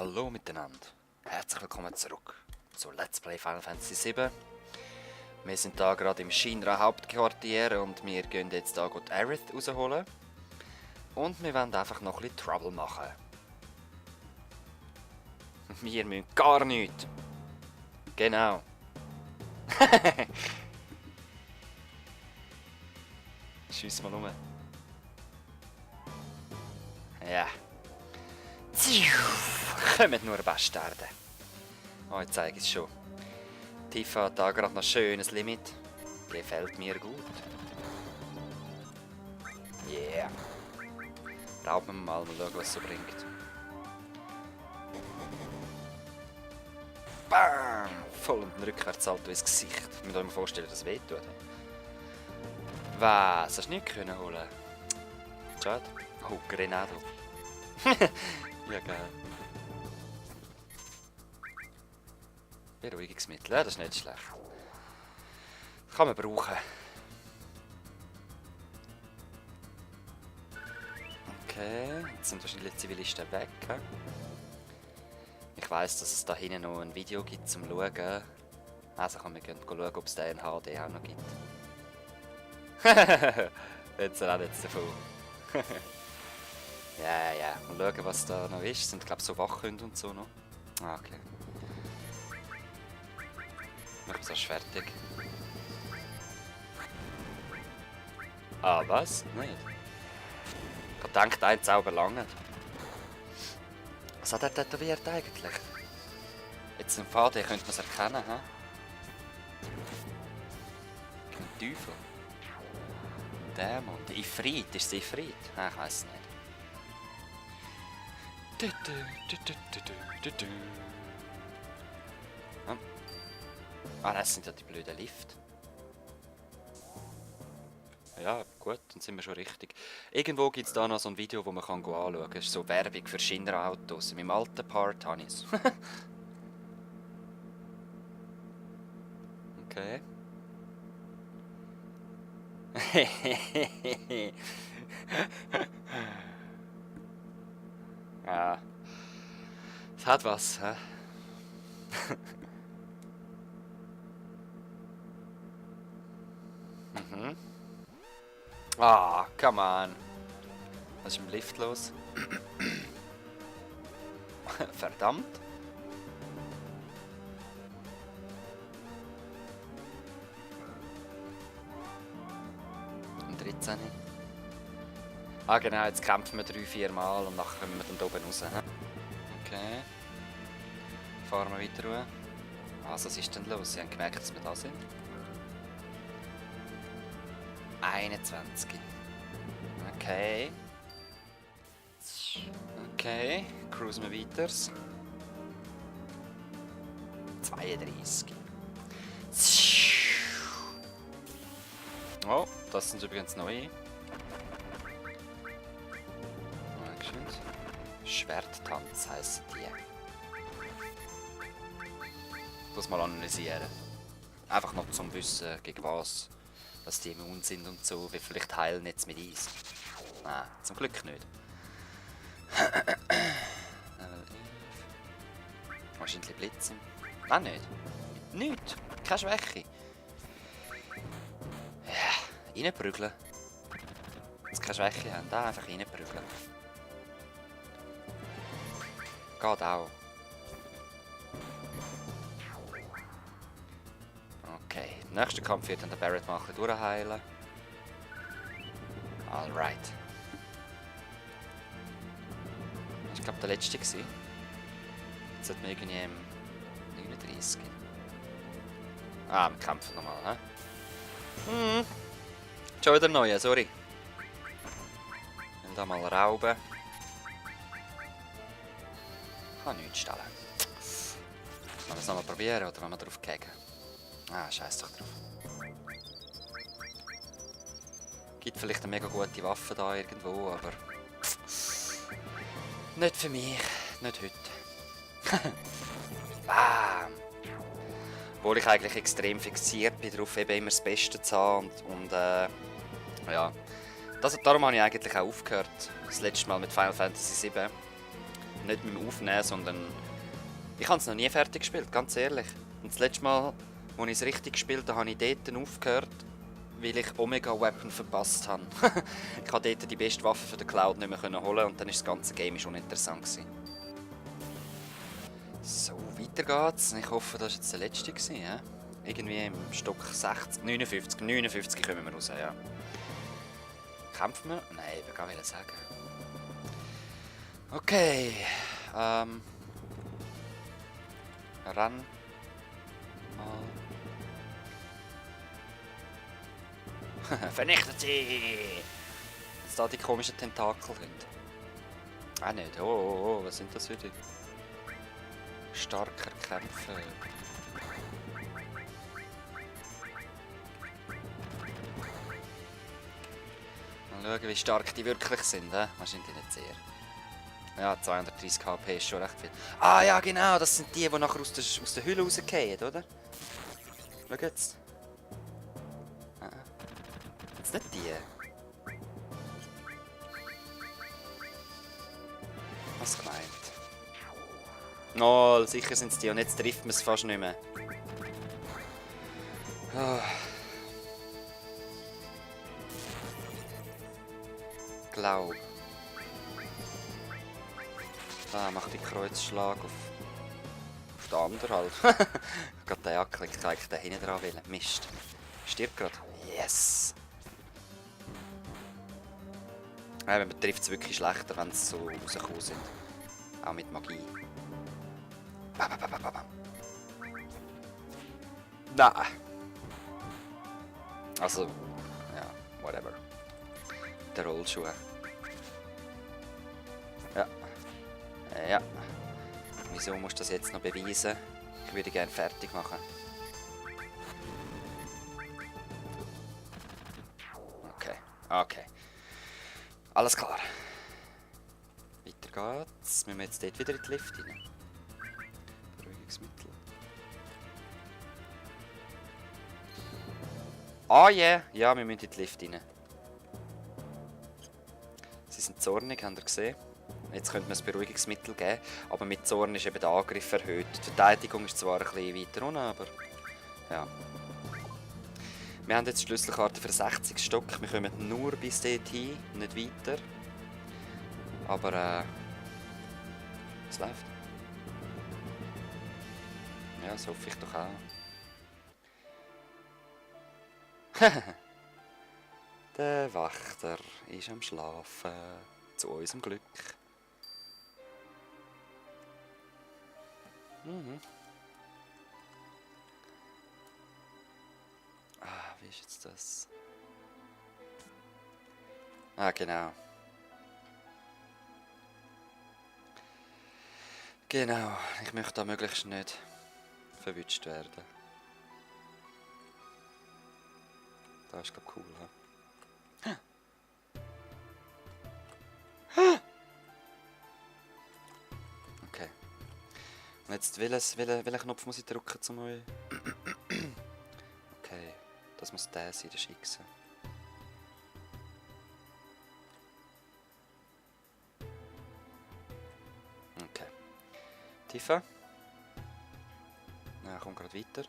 Hallo miteinander, herzlich willkommen zurück zu Let's Play Final Fantasy VII. Wir sind da gerade im Shinra Hauptquartier und wir gehen jetzt da die Aerith rausholen. Und wir wollen einfach noch ein bisschen Trouble machen. Wir müssen gar nichts. Genau. Schiess mal um. Ja. Kommen nur Bastarde. Oh, jetzt zeige ich es schon. Tifa hat da gerade noch schönes Limit. Gefällt mir gut. Yeah. Rauben wir mal schauen, was es so bringt. Bam! Voll in den Rückwärtssalto ins Gesicht. Ich muss mir vorstellen, dass es wehtut. Was? Hast du nicht können holen? Schade. Oh, Grenado. Ja, geil. Beruhigungsmittel, ja, das ist nicht schlecht. Das kann man brauchen. Okay, jetzt sind wahrscheinlich die Zivilisten weg. He? Ich weiss, dass es da hinten noch ein Video gibt zum Schauen. Also können wir schauen, ob es den in HD auch noch gibt. Jetzt auch jetzt davon. Ja. Und schauen, was da noch ist. Sind, glaube ich, so Wachhunde und so noch. Ah, okay. Machen wir es fertig. Ah, was? Nicht? Ich habe gedacht, ein Zauber lange. Was hat er tätowiert eigentlich? Jetzt im VD könnte man es erkennen, hä? Ein Teufel. Dämon. Der Ifrit. Ist es Ifrit? Ah, ich weiss es nicht. Ah, das sind ja die blöden Lift. Ja, gut, dann sind wir schon richtig. Irgendwo gibt es da noch so ein Video, wo man anschauen kann. Das ist so Werbung für Shinra-Autos. In meinem alten Part habe ich es. Okay. Ja. Es hat was, hä? Mhm. Ah, come on. Was ist im Lift los? Verdammt. Und 13. Ah genau, jetzt kämpfen wir 3-4 Mal und nachher kommen wir dann oben raus. He? Okay. Fahren wir weiter runter. Was ist denn los? Sie haben gemerkt, dass wir da sind. 21. Okay. Okay, cruisen wir weiter. 32. Oh, das sind übrigens neue. Schwerttanz heisst die. Das mal analysieren. Einfach noch zum Wissen, gegen was die immun sind und so, wie vielleicht heilen jetzt mit Eis. Nein, zum Glück nicht. Wahrscheinlich blitzen. Nein, nicht. Nicht. Keine Schwäche. Ja, reinprügeln. Wenn sie keine Schwäche haben, da einfach reinprügeln. Geht auch. Okay, der nächste Kampf wird dann der Barret mal ein bisschen durchheilen. Alright. Das war, glaube ich, der letzte. Jetzt hat man irgendwie im 39. Ah, wir kämpfen nochmal, hä? Schon wieder neue, sorry. Ich will da mal rauben. Ich kann nichts stellen. Wollen wir es nochmal probieren oder wollen wir drauf gegen? Ah, scheiß doch drauf. Gibt vielleicht eine mega gute Waffe da irgendwo, aber nicht für mich, nicht heute. Bam! Obwohl ich eigentlich extrem fixiert bin darauf, eben immer das Beste zu haben und ja. Darum habe ich eigentlich auch aufgehört, das letzte Mal mit Final Fantasy VII. nicht mit dem Aufnehmen, sondern... Ich habe es noch nie fertig gespielt, ganz ehrlich. Und das letzte Mal, als ich es richtig gespielt habe, habe ich dort aufgehört, weil ich Omega Weapon verpasst habe. Ich konnte dort die beste Waffe für den Cloud nicht mehr holen und dann war das ganze Game schon uninteressant gewesen. So, weiter geht's. Ich hoffe, das war jetzt der letzte gewesen, ja? Irgendwie im Stock 60, 59 kommen wir raus, ja. Kämpfen wir? Nein, ich will gar nicht sagen. Okay, Ran. Mal. Vernichtet sie! Jetzt da die komischen Tentakel sind. Ah nicht, oh, was sind das wieder? Starker Kämpfer. Mal schauen, wie stark die wirklich sind, wahrscheinlich nicht sehr. Ja, 230 HP ist schon recht viel. Ah ja, genau, das sind die nachher aus der Hülle rausgehen, oder? Schau jetzt. Jetzt nicht die. Was gemeint? Oh, sicher sind es die und jetzt trifft man es fast nicht mehr. Oh. Glaub. Ah, mach den Kreuzschlag auf den anderen halt. Ich hab gerade den angeklickt, ich eigentlich den hinten dran wählen. Mist. Stirbt gerade. Yes! Ja, man trifft es wirklich schlechter, wenn sie so rausgekommen sind. Auch mit Magie. Nein! Also, ja, whatever. Der Rollschuh. Ja. Ja. Wieso musst du das jetzt noch beweisen? Ich würde gerne fertig machen. Okay. Okay. Alles klar. Weiter geht's. Müssen wir jetzt dort wieder in die Lift rein? Beruhigungsmittel. Ah yeah. Ja, wir müssen in die Lift rein. Sie sind zornig, habt ihr gesehen? Jetzt könnte man ein Beruhigungsmittel geben, aber mit Zorn ist eben der Angriff erhöht. Die Verteidigung ist zwar ein bisschen weiter unten, aber ja. Wir haben jetzt die Schlüsselkarte für 60 Stock. Wir kommen nur bis dorthin, nicht weiter. Aber es läuft. Ja, das hoffe ich doch auch. Der Wächter ist am Schlafen. Zu unserem Glück. Mhm. Ah, wie ist jetzt das? Ah, genau. Genau, ich möchte da möglichst nicht verwünscht werden. Das ist glaube cool, he? Okay. Und jetzt welchen Knopf muss ich drücken, um euch... Okay, das muss der sein, der Schickse. Okay. Tiefer. Ja, komm gerade weiter.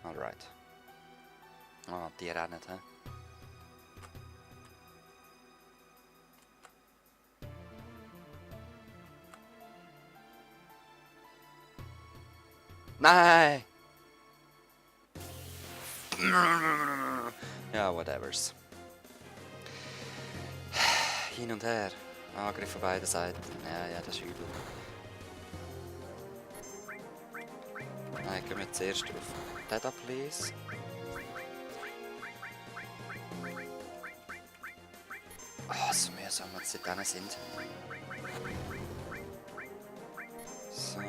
Alright. Ah, die rennen, hä? Nein! Ja, whatevers. Hin und her. Angriff von beiden Seiten. Ja, das ist übel. Nein, gehen wir zuerst auf Dada, please. Ah, so mühsam, wenn sie dort sind. So.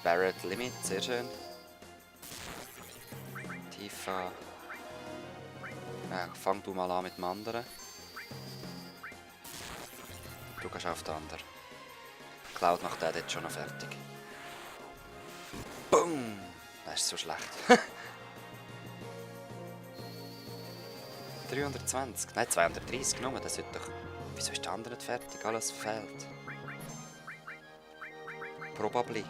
Barrett Limit, sehr schön. Tifa. Ja, fang du mal an mit dem anderen. Du gehst auf den anderen. Cloud macht den jetzt schon noch fertig. Boom! Das ist so schlecht. 320. Nein, 230 nur. Das wird doch... Wieso ist der andere nicht fertig? Alles fehlt. Probably.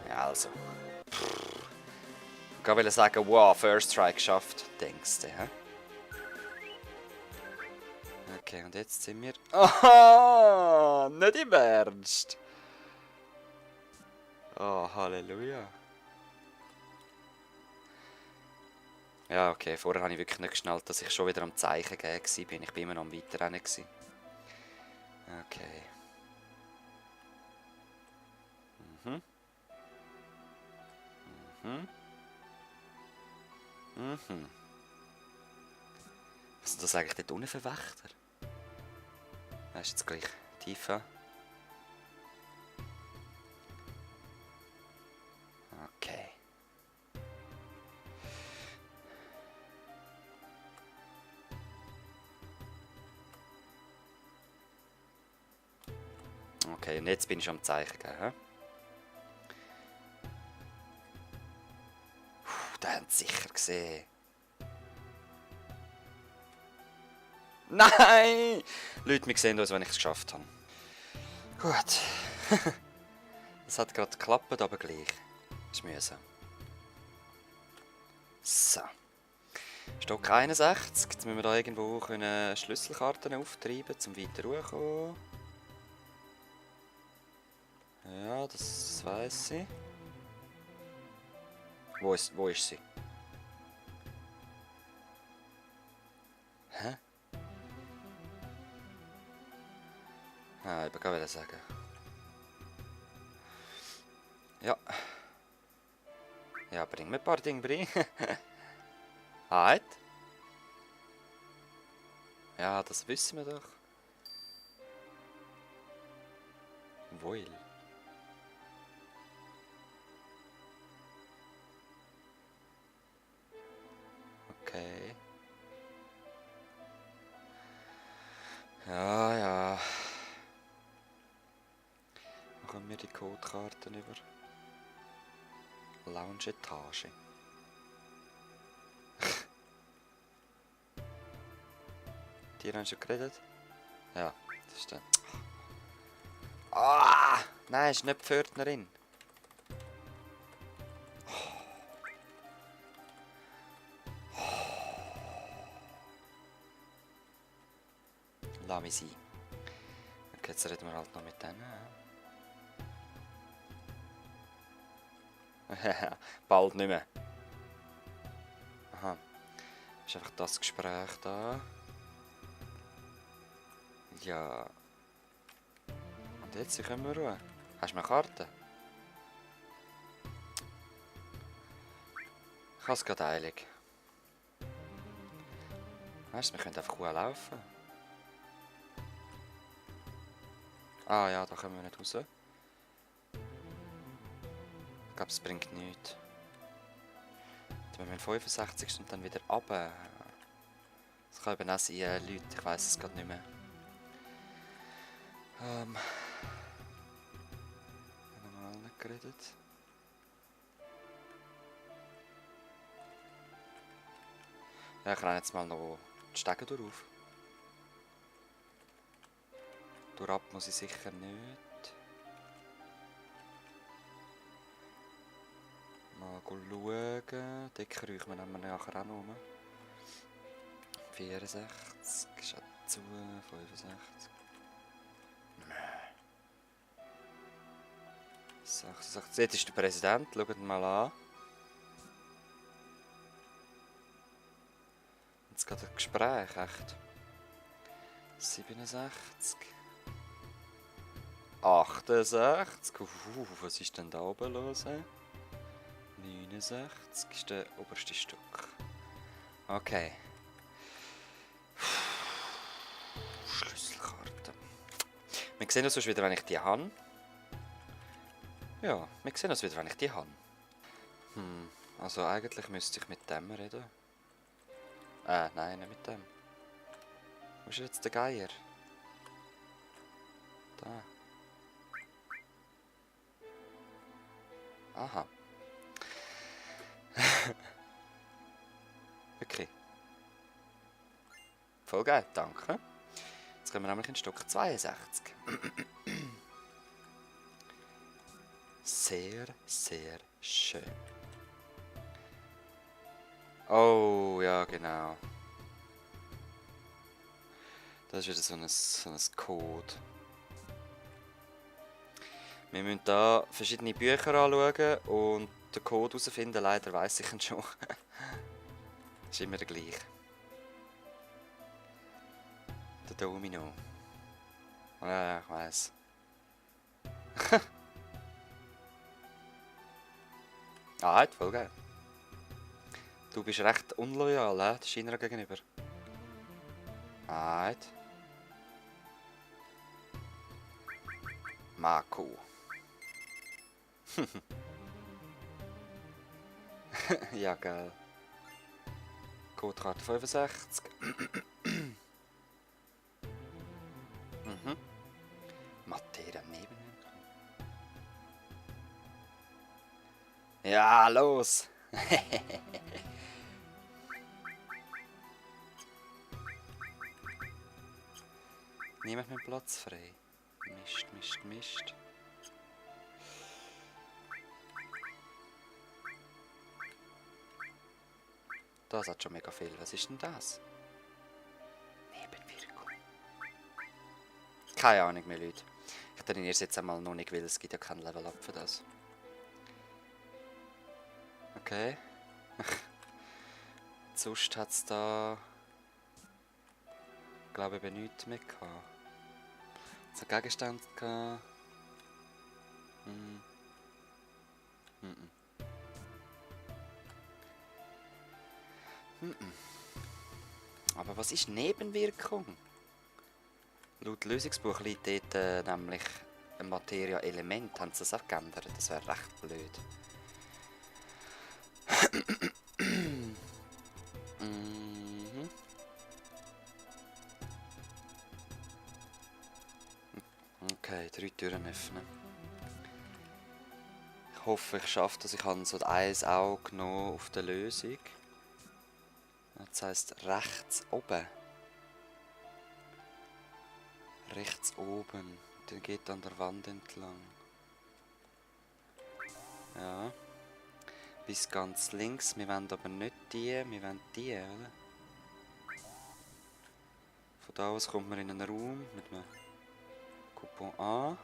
Ja, also. Ich wollte sagen, wow, First Try geschafft. Denkst du, hä? Okay, und jetzt sind wir... Aha! Nicht im Ernst! Oh, Halleluja. Ja, okay, vorher habe ich wirklich nicht geschnallt, dass ich schon wieder am Zeichen geben war. Ich bin immer noch am Weiterrennen. Okay. Mhm. Mhm. Mhm. Was ist das eigentlich dort unten für Wächter? Das ist jetzt gleich tiefer. Okay. Okay, und jetzt bin ich am Zeichen geben. Da haben sie sicher gesehen. Nein! Leute, wir sehen uns, wenn ich es geschafft habe. Gut. Es hat gerade geklappt, aber gleich. Ist mühsam. So. Stock 61. Jetzt müssen wir da irgendwo Schlüsselkarten auftreiben, um weiter hochzukommen. Ja, das weiss ich. Wo ist sie? Hä? Ah, ich wollte sagen. Ja. Ja, bring mir ein paar Dinge bring. Halt. Ja, das wissen wir doch. Wohl. Okay. Ja, ja. Machen wir die Codekarten über. Lounge-Etage. Die haben schon geredet? Ja, das ist dann. Ah! Nein, ist nicht die Pförtnerin. Lass mich sein. Okay, jetzt reden wir halt noch mit denen. Bald nicht mehr. Aha. Ist einfach das Gespräch da. Ja. Und jetzt können wir ruhen. Hast du eine Karte? Ich habe es gerade eilig. Weißt du, wir können einfach laufen. Ah ja, da kommen wir nicht raus. Ich glaube, es bringt nichts. Wenn wir 65 und dann wieder runter. Das kann eben auch sein, Leute, ich weiss es gerade nicht mehr. Haben wir alle geredet? Ja, ich renne jetzt mal noch die Stege durch. Durchab muss ich sicher nicht. Mal schauen. Dort räuchen wir nachher auch noch um. 64 ist ja zu 65. 66. Jetzt ist der Präsident, schaut ihn mal an. Jetzt geht ein Gespräch, echt. 67. 68. Was ist denn da oben los? 69 ist der oberste Stück. Okay. Schlüsselkarte. Wir sehen uns wieder, wenn ich die habe. Ja, wir sehen uns wieder, wenn ich die habe. Also eigentlich müsste ich mit dem reden. Nein, nicht mit dem. Wo ist jetzt der Geier? Da. Aha. Wirklich. Voll geil, danke. Jetzt kommen wir nämlich in Stock 62. Sehr, sehr schön. Oh, ja, genau. Das ist wieder so ein Code. Wir müssen hier verschiedene Bücher anschauen und den Code herausfinden. Leider weiss ich ihn schon. Ist immer der gleiche. Der Domino. Ja, ich weiss. Ah, voll geil. Du bist recht unloyal, der Shinra gegenüber. Ah, Mako. Ja, geil. Codekarte 65. Mhm. Materia Nebenwirkung. Ja, los! Niemand mehr Platz frei. Mist, Mist, Mist. Das hat schon mega viel. Was ist denn das? Nebenwirkung. Keine Ahnung mehr, Leute. Ich trainiere es jetzt einmal noch nicht, weil es gibt ja kein Level-Up für das. Okay. Sonst hat es da... glaube ich eben nichts mehr gehabt. So einen Gegenstand gehabt. Aber was ist Nebenwirkung? Laut Lösungsbuch liegt dort nämlich ein Materia-Element. Haben sie das auch geändert? Das wäre recht blöd. Okay, 3 Türen öffnen. Ich hoffe, ich schaffe das. Ich habe so ein Auge genommen auf der Lösung. Das heisst rechts oben. Rechts oben. Der geht an der Wand entlang. Ja. Bis ganz links. Wir wollen aber nicht die. Wir wollen die, oder? Von da aus kommt man in einen Raum mit einem Coupon an.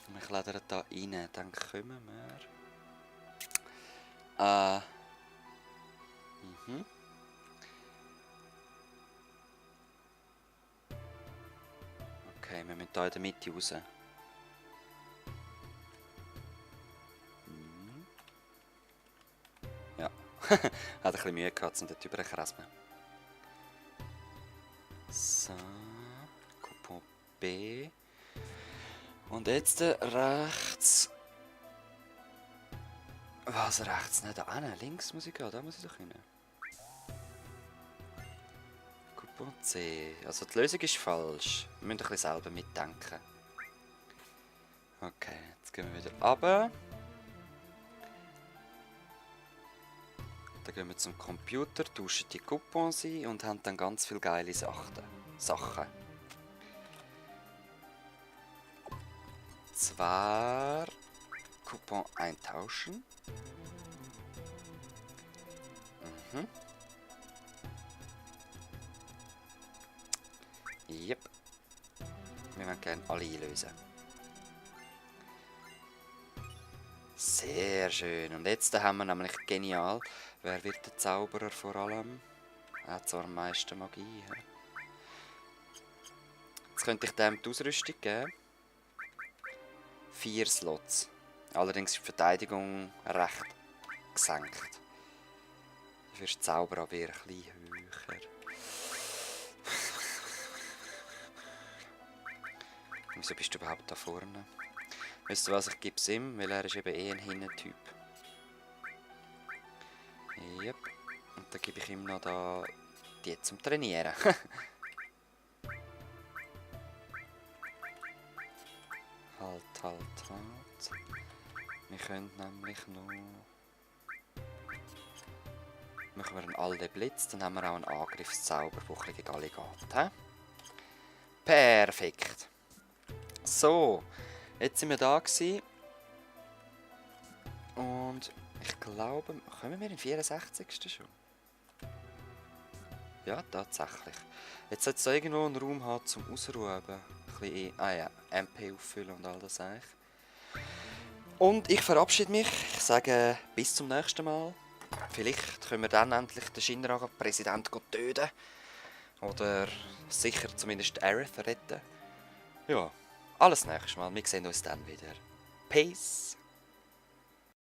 Und wir klettern da rein. Dann kommen wir. Okay, wir müssen hier in der Mitte raus. Ja, hat ein bisschen Mühe gehabt, um dort rüberzukrassen. So, Coupon B. Und jetzt rechts. Was rechts? Nicht da links muss ich gehen, da muss ich doch hin. Coupon C. Also die Lösung ist falsch. Wir müssen ein bisschen selber mitdenken. Okay, jetzt gehen wir wieder runter. Dann gehen wir zum Computer, tauschen die Coupons ein und haben dann ganz viele geile Sachen. Zwar Coupon eintauschen. Yep. Wir wollen gerne alle einlösen. Sehr schön. Und jetzt haben wir nämlich genial. Wer wird der Zauberer vor allem? Er hat zwar am meisten Magie. Jetzt könnte ich dem die Ausrüstung geben. 4 Slots. Allerdings ist die Verteidigung recht gesenkt. Dafür ist die Zauberabwehr ein bisschen höher. Wieso bist du überhaupt da vorne? Weißt du was, ich gebe es ihm, weil er ist eben ein Hinnen-Typ. Yep. Und dann gebe ich ihm noch da die zum Trainieren. Halt. Wir können nämlich noch... Machen wir einen Alde Blitz, dann haben wir auch einen Angriffszauber, der ein bisschen gegen alle geht. He? Perfekt. So, jetzt sind wir da gewesen. Und ich glaube, kommen wir in den 64. schon? Ja, tatsächlich. Jetzt sollte es irgendwo einen Raum haben zum Ausruhen. Ein bisschen, MP auffüllen und all das eigentlich. Und ich verabschiede mich. Ich sage bis zum nächsten Mal. Vielleicht können wir dann endlich den Shinra-Präsident töten. Oder sicher zumindest Aerith retten. Ja, alles nächstes Mal. Wir sehen uns dann wieder. Peace!